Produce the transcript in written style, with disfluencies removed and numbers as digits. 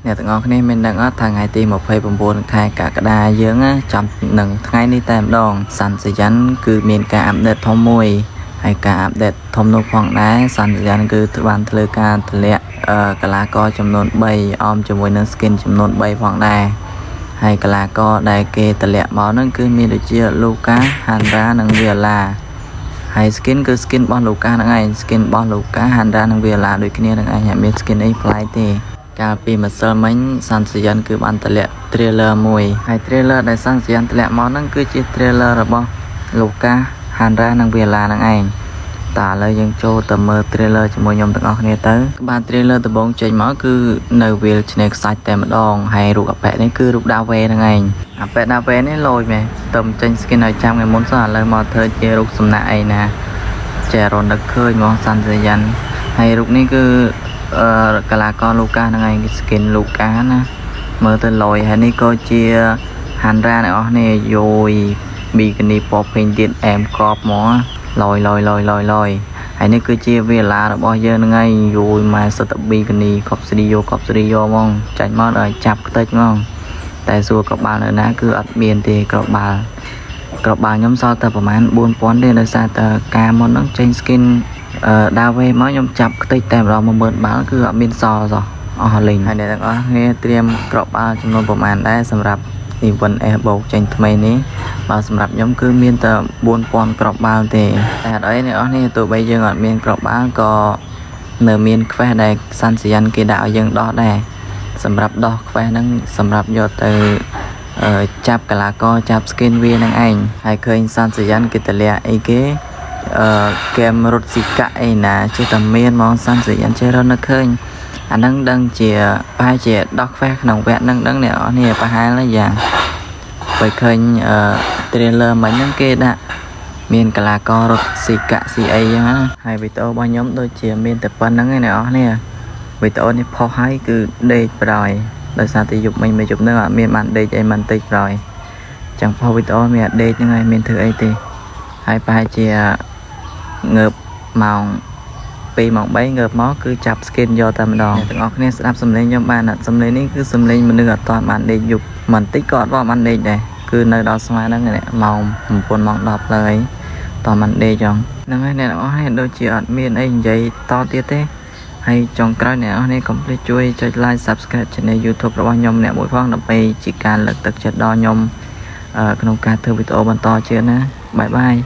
អ្នកទាំងអស់គ្នាមានដឹងអត់ថាថ្ងៃទី29ខែកក្កដាយើងណាចាំនឹងថ្ងៃនេះតែម្ដងសាន់សយ៉ាន់គឺមានការ update ធំមួយហើយការ update ធំនោះផងដែរសាន់សយ៉ាន់គឺបានធ្វើការទម្លាក់កីឡាករចំនួន3អមជាមួយនឹង skin ចំនួន3ផងដែរហើយកីឡាករដែលគេទម្លាក់មកហ្នឹងគឺមានដូចជាលូកាហាន់រ៉ានិងវីឡាហើយ skin គឺ skin របស់លូកាហ្នឹងឯង skin របស់លូកាហាន់រ៉ានិងវីឡាដូចគ្នាហ្នឹងឯងអត់មាន skin អីប្លែកទេ កាលពីម្សិលមិញសាន់សយ៉ាន់គឺបានទម្លាក់ trailer មួយហើយ trailer ដែលសាន់សយ៉ាន់ទម្លាក់មកហ្នឹងគឺជា trailer របស់លូកាហាន់រ៉ានិងវីឡាហ្នឹងឯងតើឥឡូវយើងចូលទៅមើល trailer ជាមួយខ្ញុំទាំងអស់គ្នាទៅក្បាល trailer ដំបូងចេញមកគឺនៅវាលឆ្នេរខ្សាច់តែម្ដងហើយរូបអាប៉ែនេះគឺរូបដាវេហ្នឹងឯងអាប៉ែដាវេនេះលយមែនទៅចេញ skin ឲ្យចាំថ្ងៃមុនសោះឥឡូវមកធ្វើជារូបសំណាក់អីណាចេះរនឹកឃើញហ្មងសាន់សយ៉ាន់ហើយរូបនេះគឺ កីឡាករលូកាហ្នឹងឯងគេ skin លូកាណាមើលទៅលយហើយនេះក៏ជាហាន់រ៉ាអ្នកនរគ្នាយយប៊ីគីនីពណ៌ពេញទៀតអែមកប់ហ្មងលយលយលយលយលយហើយនេះគឺជាវីឡារបស់យើងហ្នឹងឯងយយម៉ែសិតតែប៊ីគីនីកប់ស្រីយោកប់ស្រីយោហ្មងចាញ់មកដល់ចាប់ខ្ទេចហ្មងតែសួរក្បាលនៅណាគឺអត់មានទេក្របបាល់ក្របបាល់ខ្ញុំសល់តែប្រហែល4000ទេដោយសារតែការមុនហ្នឹងចេញ skin ដាវេមកខ្ញុំចាប់ខ្ទេចតែម្ដង10000បាល់គឺអត់មានសល់សោះអស់លេងហើយអ្នកទាំងអស់គ្នាត្រៀមក្របបាល់ចំនួនប្រហែលដែរសម្រាប់ event S បូកចេញថ្មីនេះបើសម្រាប់ខ្ញុំគឺមានតែ4000ក្របបាល់ទេតែអត់អីអ្នកនរគ្នាទោះបីយើងអត់មានក្របបាល់ក៏នៅមាន quest ដែលសាន់សយ៉ាន់គេដាក់ឲ្យយើងដោះដែរសម្រាប់ដោះ quest ហ្នឹងសម្រាប់យកទៅចាប់កីឡាករចាប់ skin វានឹងឯងហើយឃើញសាន់សយ៉ាន់គេទម្លាក់អីគេ ហ្គេមរត់ស៊ីកាក់អីណាចេះតែមានហ្មងសាន់សយ៉ាន់ចេះរត់នៅឃើញអាហ្នឹងដឹងជាប្រហែលជាដោះ quest ក្នុងវគ្គហ្នឹងដឹងអ្នកនរនេះប្រហែលយ៉ាងបើឃើញtrailer មិញហ្នឹងគេដាក់មានកីឡាកររត់ស៊ីកាក់ស៊ីអីចឹងណាហើយវីដេអូរបស់ខ្ញុំដូចជាមានតែប៉ុណ្្នឹងឯងអ្នកនរនេះវីដេអូនេះផុសហើយគឺដេកប្រយដោយសារតែយប់មិញមួយយប់ហ្នឹងអត់មានបានដេកអីមិនតិចប្រយចឹងផុសវីដេអូមានអត់ដេកហ្នឹងហើយមានធ្វើអីទេហើយប្រហែលជា ងើបម៉ោង2ម៉ោង3ងើបមកគឺចាប់ skin យកតែម្ដងអ្នកទាំងអស់គ្នាស្ដាប់សំឡេងខ្ញុំបានអត់សំឡេងនេះគឺសំឡេងមនុស្សអត់ទាន់បានដេកយប់មិនតិចក៏អត់បានដេកដែរគឺនៅដល់ស្មើហ្នឹងនេះម៉ោង9ម៉ោង10លើហើយតបានដេកចង់ហ្នឹងហើយអ្នកទាំងអស់គ្នាដូចជាអត់មានអីនិយាយតទៀតទេហើយចុងក្រោយអ្នកនរគ្នាកុំភ្លេចជួយចុច like subscribe channel YouTube របស់ខ្ញុំអ្នកមួយផងដើម្បីជាការលើកទឹកចិត្តដល់ខ្ញុំក្នុងការធ្វើវីដេអូបន្តទៀតណាbye bye.